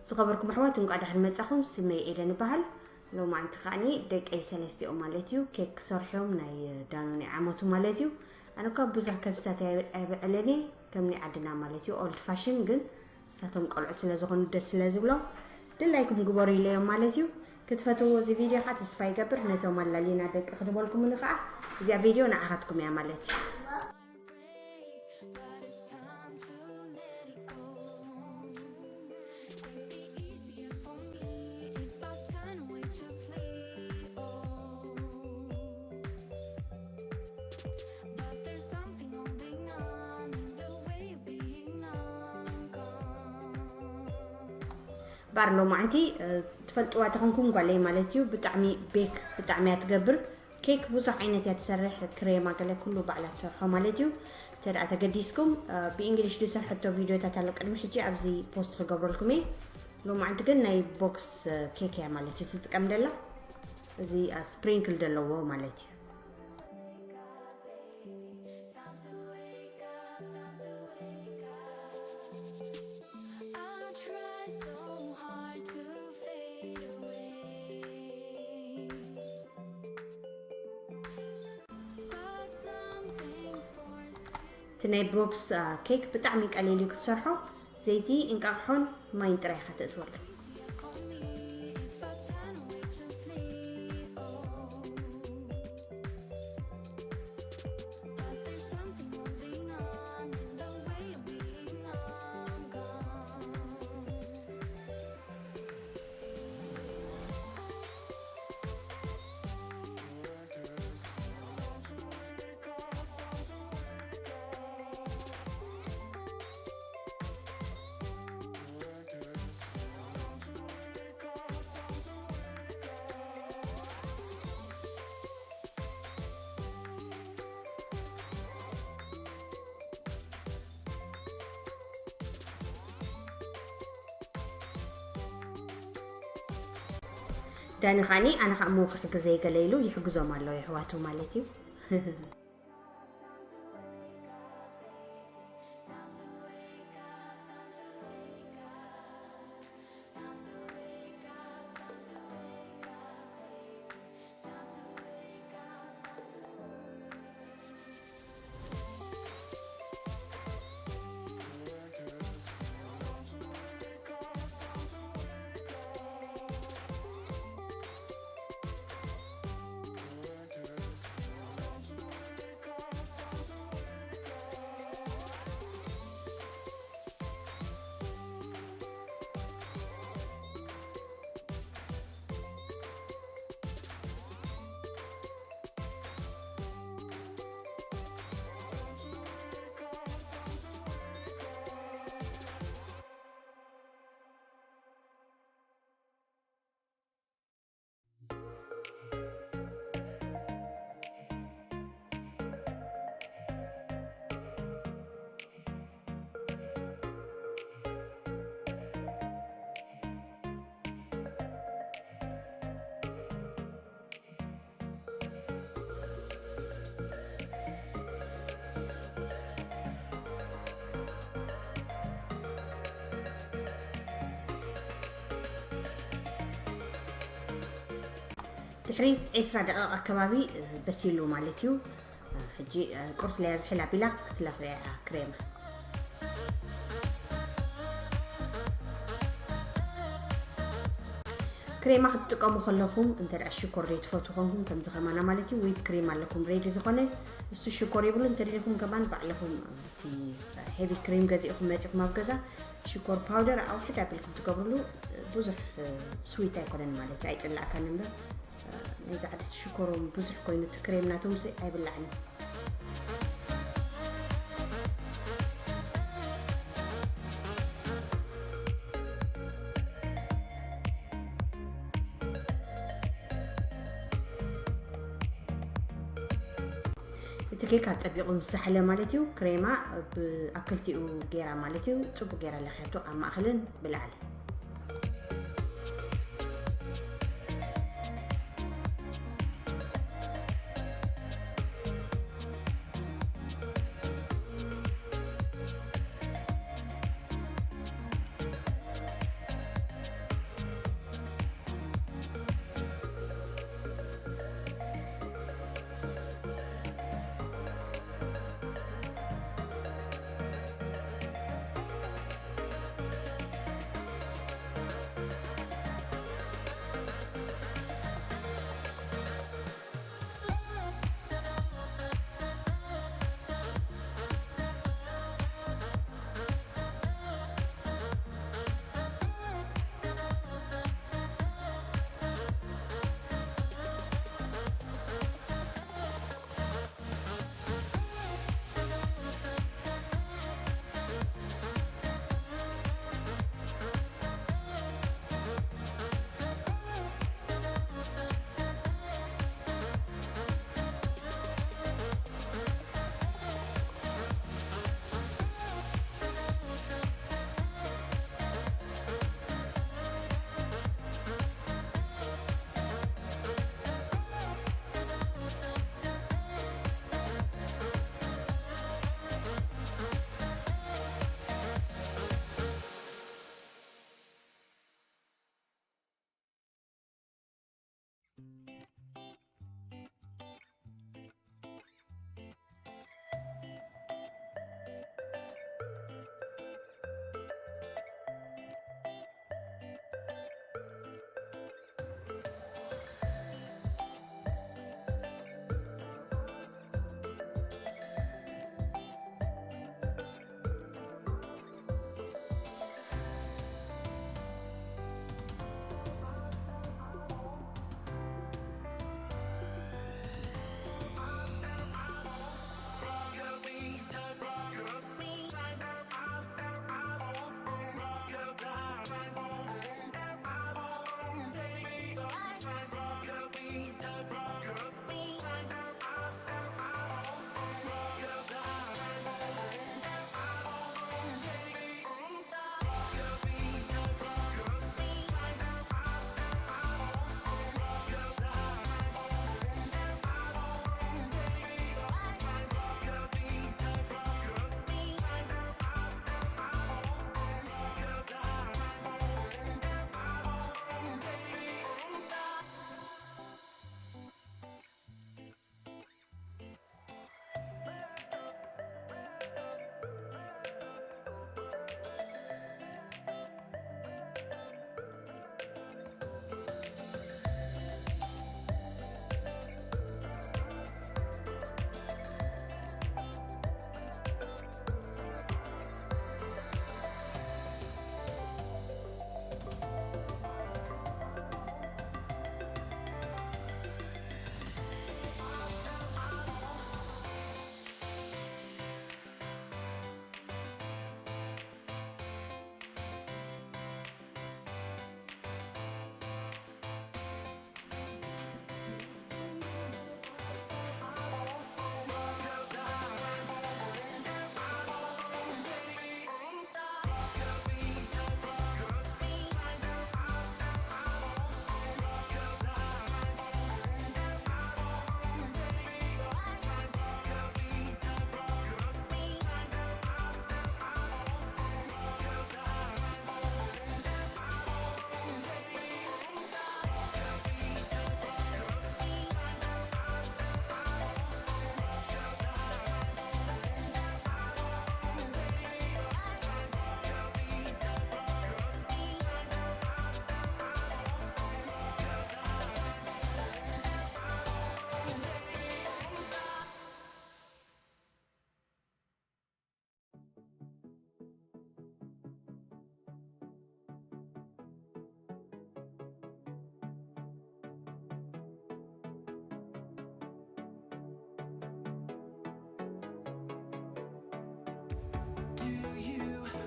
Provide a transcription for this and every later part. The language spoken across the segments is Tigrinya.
ዝኸበርኩም ኣሕዋት፣ እንኳዕ ደሓን መጻኹም። ስመይ ኤደን ይበሃል። ሎማዓንቲ ከዓኒ ደቀይ ሰለስቲኦም ማለት እዩ ኬክ ክሰርሑ እዮም፣ ናይ ዳኑ ናይ ዓመቱ ማለት እዩ። ኣነ እኳ ብዙሕ ከብስታት ኣይ-፣ ኣይብዕልን እየ፣ ከም ናይ ዓድና ማለት እዩ፣ ኦልድ ፋሽን። ግን ንሳቶም ቆልዑ ስለ ዝኾኑ ደስ ስለ ዝብሎም ድላይኩም ግበሩ ኢለዮም ማለት እዩ። ክትፈትዎ እዚ ቪድዮ ኸዓ ተስፋ ይገብር። ነቶም ኣላሊና ደቂ ክንበልኩም ንኸዓ እዚኣ ቪድዮ ንዓኻትኩም እያ ማለት እዩ። But it's time to let it go. It'd be easier for me if I turn away to flee. Oh, but there's something holding on in the way of being long gone. ባር ሎማዓንቲ፣ እ፣ ትፈልጥዋ ተኾንኩም ጓለይ ማለት እዩ፣ ብጣዕሚ ቤክ ብጣዕሚ እያ ትገብር። ኬክ ብዙሕ ዓይነት እያ ትሰርሕ፣ ክሬማ ገለ ኩሉ ባዕላ ትሰርሖ ማለት እዩ። እንተ ደኣ ተገዲስኩም፣ እ፣ ብእንግሊሽ ዝሰርሐቶ ቪድዮታት ኣሎ ቅድሚ ሕጂ፣ ኣብዚ ፖስት ክገብረልኩም እየ። ሎማዓንቲ ግን ናይ ቦክስ፣ እ፣ ኬክ እያ ማለት እዩ ትጥቀም ደላ። እዚ፣ እ፣ ስፕሪንክል ዘለዎ ማለት እዩ። I try so hard to fade away, but some things force እቲ ናይ ቦክስ፣ አ፣ ኬክ ብጣዕሚ ቀሊል እዩ ክትሰርሖ። ዘይቲ፣ እንቃቕሖን ማይን ጥራይ ኢኻ ተእትወሉ። But there's something holding on in the way of being long gone. ዳኒ ኸዓኒ ኣነ ኸዓ እሞ ክሕግዘ ገለ ኢሉ ይሕግዞም ኣሎ የሕዋቱ ማለት እዩ። ድሕሪ ዒስራ ደቂቕ ኣከባቢ በሲሉ ማለት እዩ። ሕጂ ቁርት ለያ ዝሕል ኣቢላ ክትለኽዮ እያ ክሬማ። ክሬማ ክትጥቀሙ ከለኹም እንተ ደኣ ሽኮር ዘይትፈትዉ ኮንኩም ከምዚ ከማና ማለት እዩ፣ ዊፕ ክሪም ኣለኩም ሬዲ ዝኾነ፣ እሱ ሽኮር የብሉ። እንተደሊኹም ከማን ባዕልኹም እቲ ሄቪ ክሪም ገዚእኹም መጺኹም ኣብ ገዛ ሽኮር ፓውደር ኣውሕድ ኣቢልኩም ትገብርሉ። ብዙሕ ስዊት ኣይኮነን ማለት እዩ፣ ኣይጽላእካን እምበር። ናይዚ ዓዲ ሽኮሮም ብዙሕ ኮይኑ እቲ ክሬም ናቶም ሲ ኣይብላዕን። እቲ ኬክ ኣጸቢቑ ምስ ዛሕለ ማለት እዩ፣ ክሬማ ብ-፣ ኣብ ክልቲኡ ጌራ ማለት እዩ፣ ጽቡቕ ጌራ ለኽያቶ ኣብ ማእከልን ብላዕልን።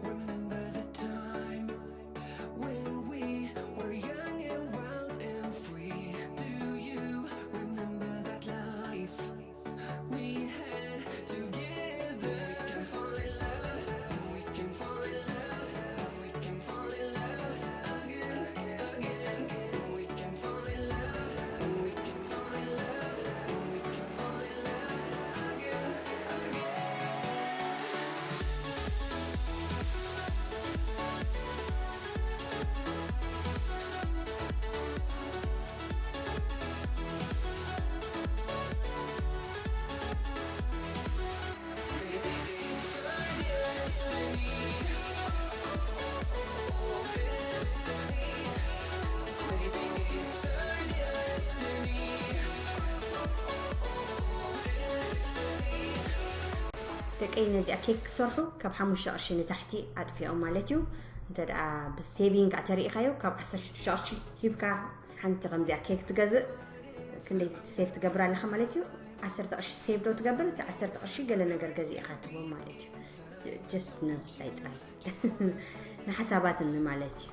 Remember the time when we were young and wild and free. Do you remember that life we had together? We can fall in love, we can fall in love, we can fall in love again, again. We can fall in love, we can fall in love, we can fall in love again, again. ደቀይ ነዚኣ ኬክ ክሰርሑ ካብ ሓሙሽተ ቅርሺ ንታሕቲ ኣጥፊኦም ማለት እዩ። እንተ ደኣ ብሴቪንግ ተሪኢኻዮ ካብ ዓሰርተ ሽዱሽተ ቅርሺ ሂብካ ሓንቲ ከምዚኣ ኬክ ትገዝእ ክንደይ ሴፍ ትገብር ኣለኻ ማለት እዩ። ዓሰርተ ቅርሺ ሴቭ ዶ ትገብር? እቲ ዓሰርተ ቅርሺ ገለ ነገር ገዚእኻ ትቦ ማለት እዩ። ጀስት ንምስላይ ጥራይ ንሓሳባትኒ ማለት እዩ።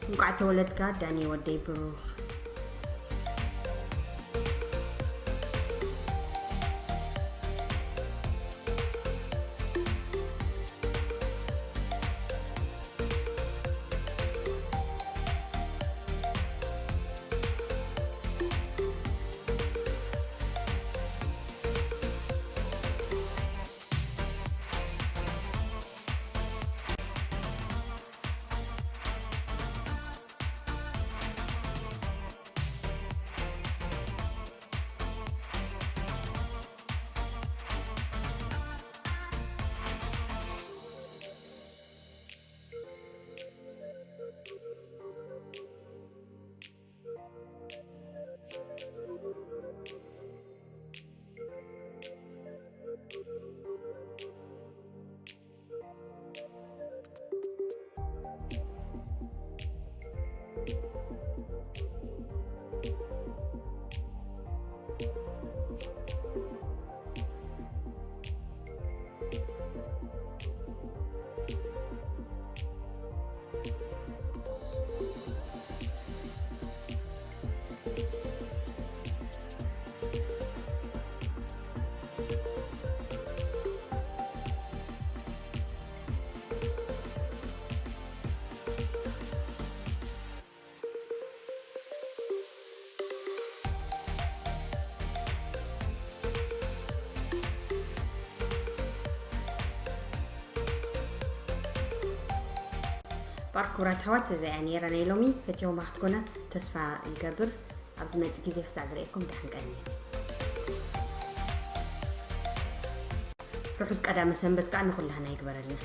እንኳዕ ተወለድካ ዳኒ ወደይ ብሩኽ። ባር ክቡራት ኣሕዋት፣ እዚኣ ነይራ ናይ ሎሚ። ፈትኹማ ክትኮና ተስፋ ይገብር። ኣብ ዝመጽእ ግዜ ክሳዕ ዝርእየኩም ደሓን ቀኒ። ርሑስ ቀዳመ ሰንበት ከዓ ንኹላህና ይግበረልና።